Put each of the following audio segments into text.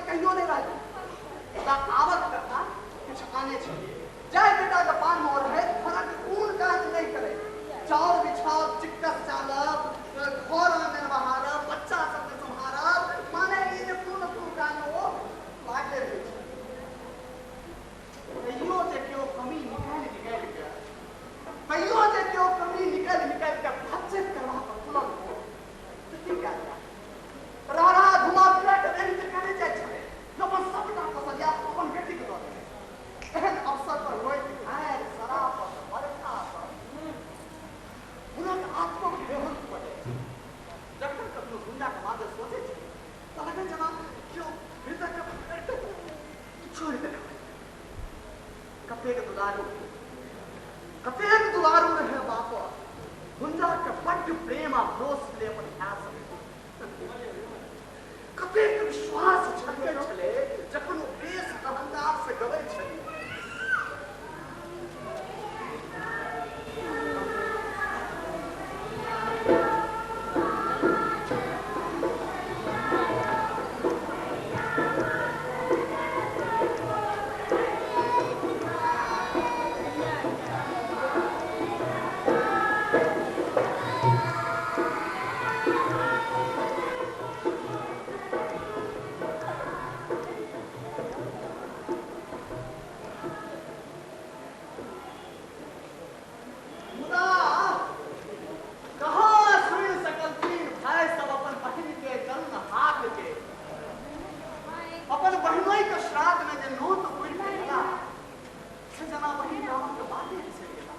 कहियो नहि रहलै। मुदा आवक कथा किछु आने छलै। जाहि बेटाके पानमे ओ रहै फरक कोन काज नहि करै, चाउर बिछाओब, चिक्कस चालब, घर आङन बहारब, बच्चा सबके सम्हारब, माने ई जे कोनो ने कोनो काजमे ओ लागले रहै छै। तैयो जे केओ कमी निकालि निकालि कऽ, तैयो जे केओ कमी निकालि निकालि कऽ बातचीत करबा पर तुलल हो तऽ की कयल जाय? रह रहा घुमा फिरा कऽ व्यंग्य कयने जाइत छलै जे अपन सभटा तसलिया अपन बेटीके दऽ देने। एहन अवसर पर होइत घायल शराबक बरखासँ हुनक आत्मा बेहोश भऽ जाइत छल। जखन कखनो गुंजाक मादे सोचैत छलै तऽ लगै जेना केओ हृदयके पकड़ि कऽ छोड़ि देने होय। कतेक दुलारू, कतेक दुलारू रहै बाप। गुंजाके बड्ड प्रेम आ भरोस छलै अपन भाय सब। कतेक विश्वास छलकै छलै जखन ओ बेस अहंकार से गबै छलै। मुदा कहाँ सुनि सकलथिन भाय सब अपन बहिन के जन्म हाथ के। अपन बहिनोई के श्राद्ध में जे नोत पुरि के गेला से जेना बहिन गामक बाते बिसरि गेला।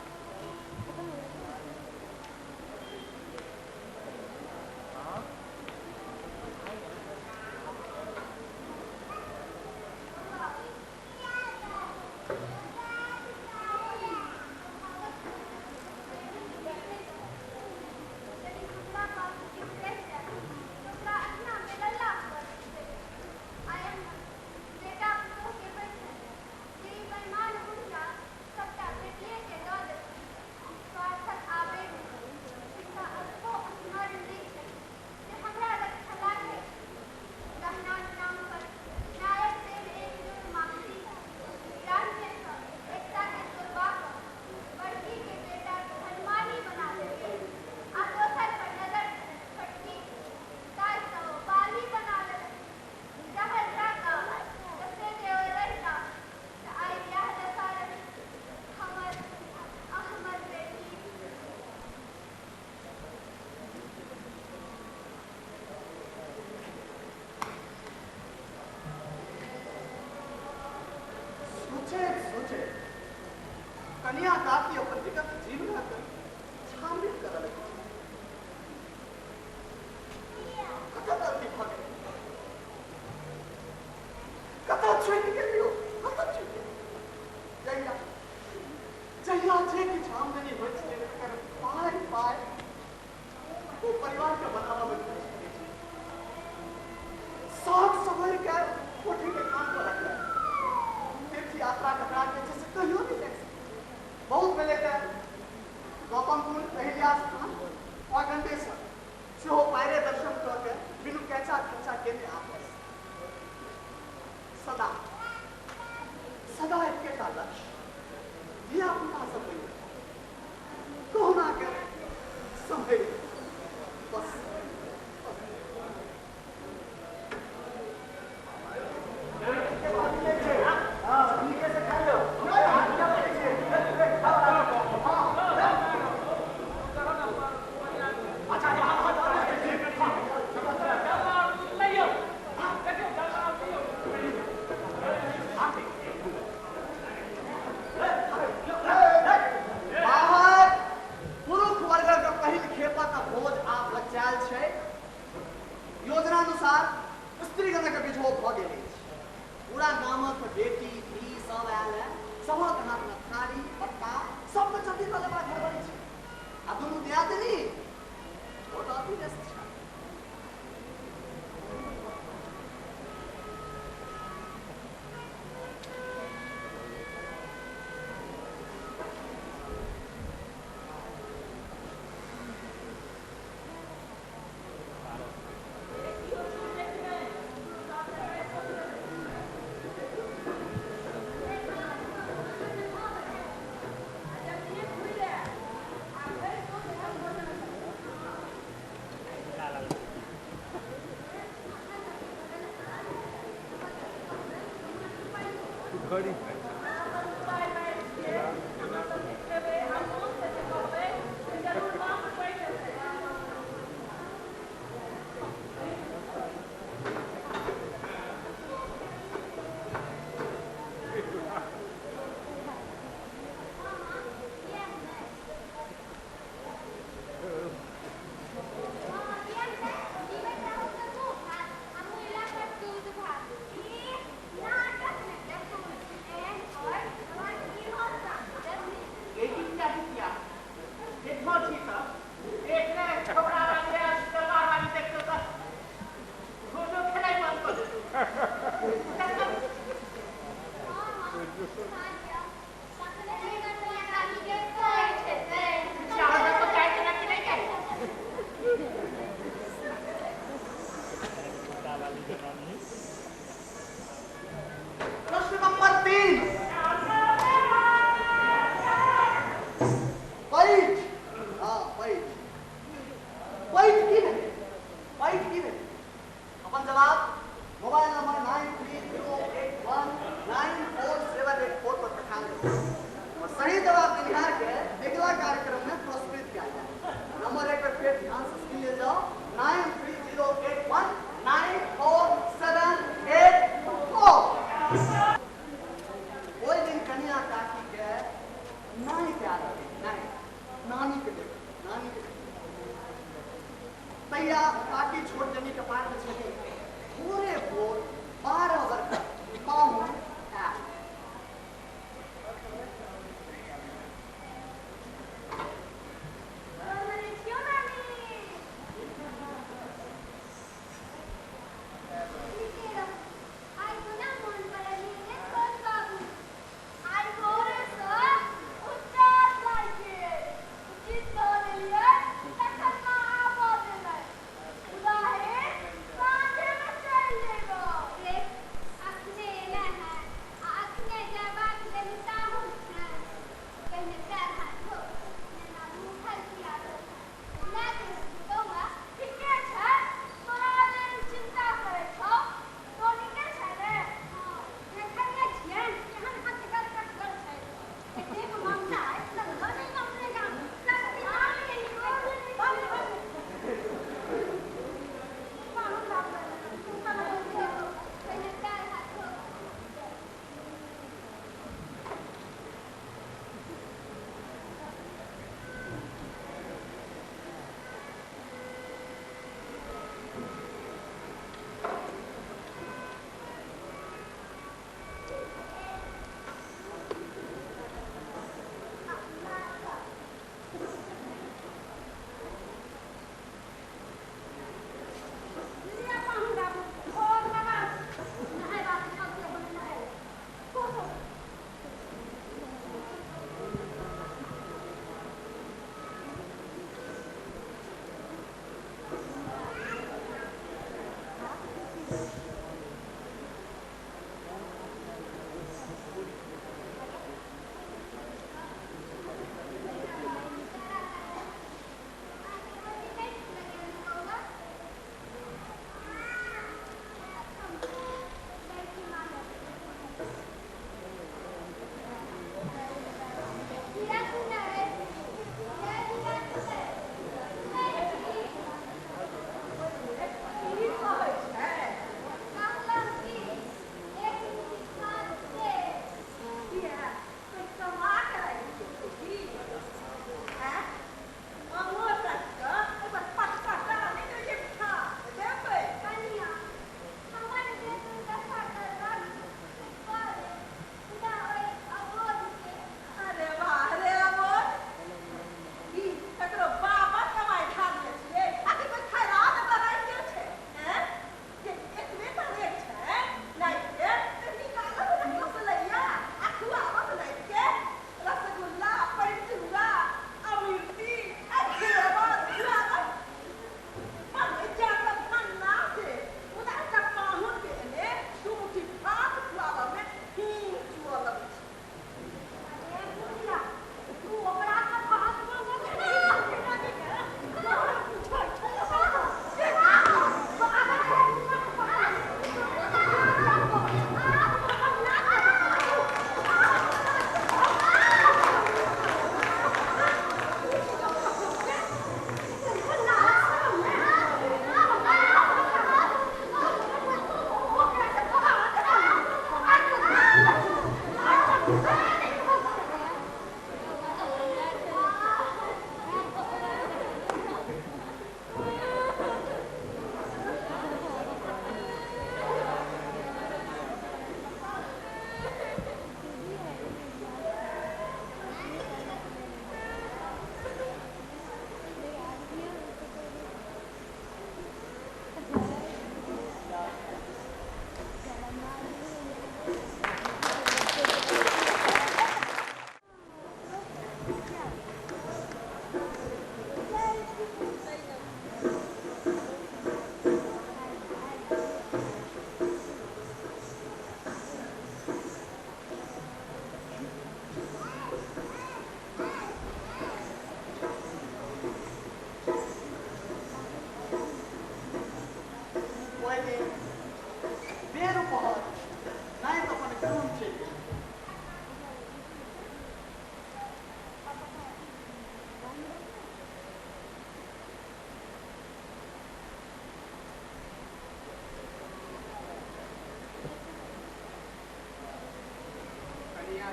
यदि हमरा पास किछु रहितै तऽ ओकरा अङ्गनामे लल्ला हुअ दैतै। आइ बेटा पुतोहके होइ छनि जे ई बेईमान बुढ़िया सभटा बेटिएकेँ दऽ देलखिन। स्वार्थक आवेगमे हिनका अतबो स्मरण नहि छनि जे हमरा लग छलाहे की। गहनाक नामपर मायक देल एक जोड़ मांगली ग्राम्यसँ एकटाकेँ तोड़बा कऽ बड़कीके बेटाकेँ हनुमानी बना देलियै आ दोसरपर नजर छलनि छोटकीके, ताहिसँ ओ बाली बना लेलनि। रहल टाका तऽ से जे ओ रहिता तऽ आइ इएह दशा रहित हमर आ हमर बेटीक। सोचैत सोचैत कनिया काकी अपन विगत जीवनक छानबीन करऽ लगै छथि। कतऽ गलती भऽ गेलै, कतऽ छुटि गेलियौ, कतऽ छुटि गेलियौ? जहिया जहिया जे किछु आमदनी होइत छलै तकर पाइ पाइ ओ परिवारके बनाबऽमे खर्च करै छै। शौक संवरि के कोठीके कान पर रखलक। तीर्थ यात्रा ककरा कहै छै से कहियो नहि जानि सकै छै। बहुत भेलै तऽ गौतम कुंड, अहिल्या स्थान आ गंडेश्वर सेहो पायरे दर्शन कऽ के बिनु कैचा खर्चा केने आपस। सदा सदा एकेटा लक्ष्य, धिया पुता सब बनि कहुना के सम्हरि बस। बाहर पुरुष वर्गक पहिल खेपक भोज आब बचायल छै। योजनानुसार स्त्रीगणक बिझो भऽ गेल अछि। पूरा गामक बेटी धी सब आयल है, सभक हाथमे थारी बट्टा, सबके जल्दी लऽ लेबाक हड़बड़ी छै। आ दुनू दियादिनी ओ तऽ अति व्यस्त छै। प्रश्न नंबर 3। बैठ। हाँ बैठ। बैठ की भेलै? बैठ की भेलै? अपन जवाब मोबाइल नंबर 9308194784 पर पठा देब और सही जवाब देनिहार के अगला कार्यक्रम में पुरस्कृत किया जाए। नंबर एक पर फिर ध्यान से सुन ले जाओ, 9308194784। ओहि दिन कनिया काकी के नानी के आदत, नहीं नानी के देख, नानी के तैया काकी छोट जनी के पार में छली। भोरे भोर 5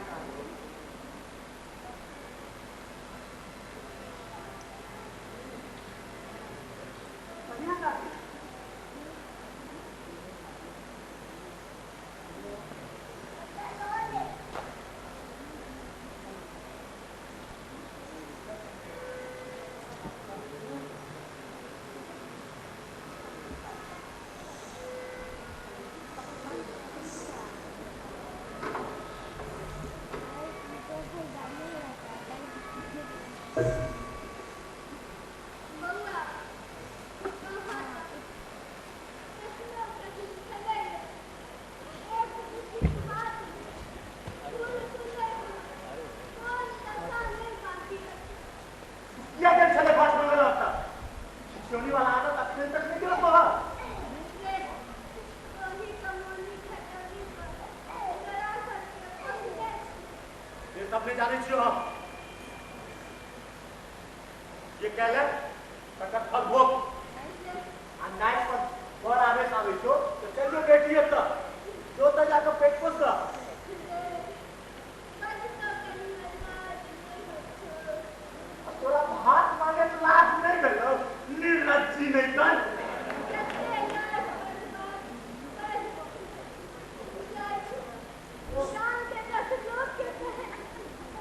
काकी। बढ़िया काकी। बौआ, कहाँ तक कखनो कखन छलै एक मुट्ठी भात फूल सुंदर कोन दशा नहि बाँकी अछि। किया गेल छलै भात मंगल आता? सोनी वाला आदत अखन तक नहि गेल तोहर। रे, ओहि कमौनी खटौनी पर तोरा सबके पहिले से सब नहि जानै छियौ हम। जे कैले तकर फल भोग। आ नाइट पर बड़ आवेश आबै छौ तऽ चलि जो बेटी एतऽ, जो तऽ जाकऽ पेट पोस। बजतो कनी लाज नहि होइ छौ। तोरा भात मांगे तऽ लाज नहि भेलौ? निर्लज्जी नहि तन। कते लाज बर्बाद कर जाइ छी। गामके 10 लोकके कहै,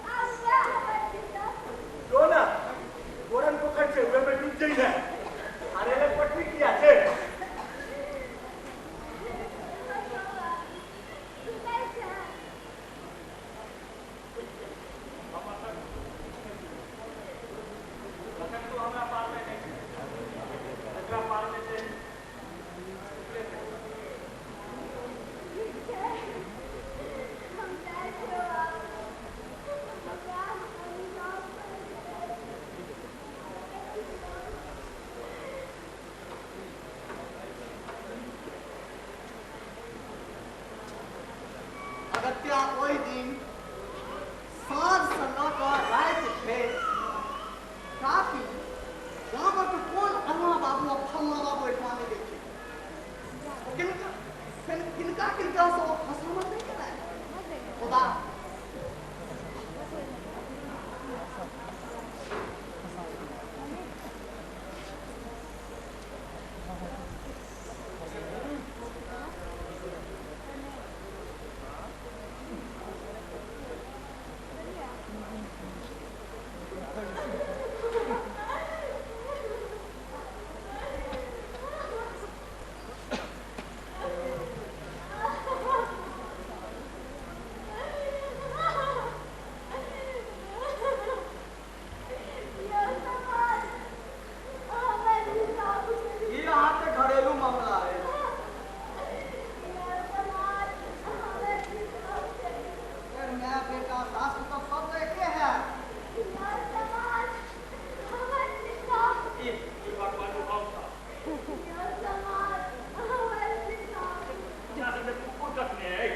आब वएह हमर चिन्ता। जो ने, गोरन पोखरि छै, ओहिमे डूब जइहे। अरे ले, पटरी किया छै? बौआ, सुनै छै? तखन तू हमरा पालने नहि छै, जकरा पालने छै ओकरे छै। ठीक छै, हम जाइ छियौ आब। हमरा हिसाब करै छै। अगत्या ओहि दिन साँझसँ लऽ कऽ राति धरि काकी गामक कोन फल्लाँ बाबू आ फल्लाँ बाबू ओहिठमा नहि गेलखिन। किनका किनका किनकासँ ओ फसामत नहि केलनि, मुदा यौ समाज, हमर हिसाब करू। ई अहाँके घरेलू मामला अछि। यौ समाज, हमर हिसाब करू। फेर माय, बेटा, सास, पुतोह सब तऽ एके है। यौ समाज, हमर हिसाब। ई भगवान हम सब यौ समाज, हमर हिसाब। अपना सबके कुकुर कटने अछि।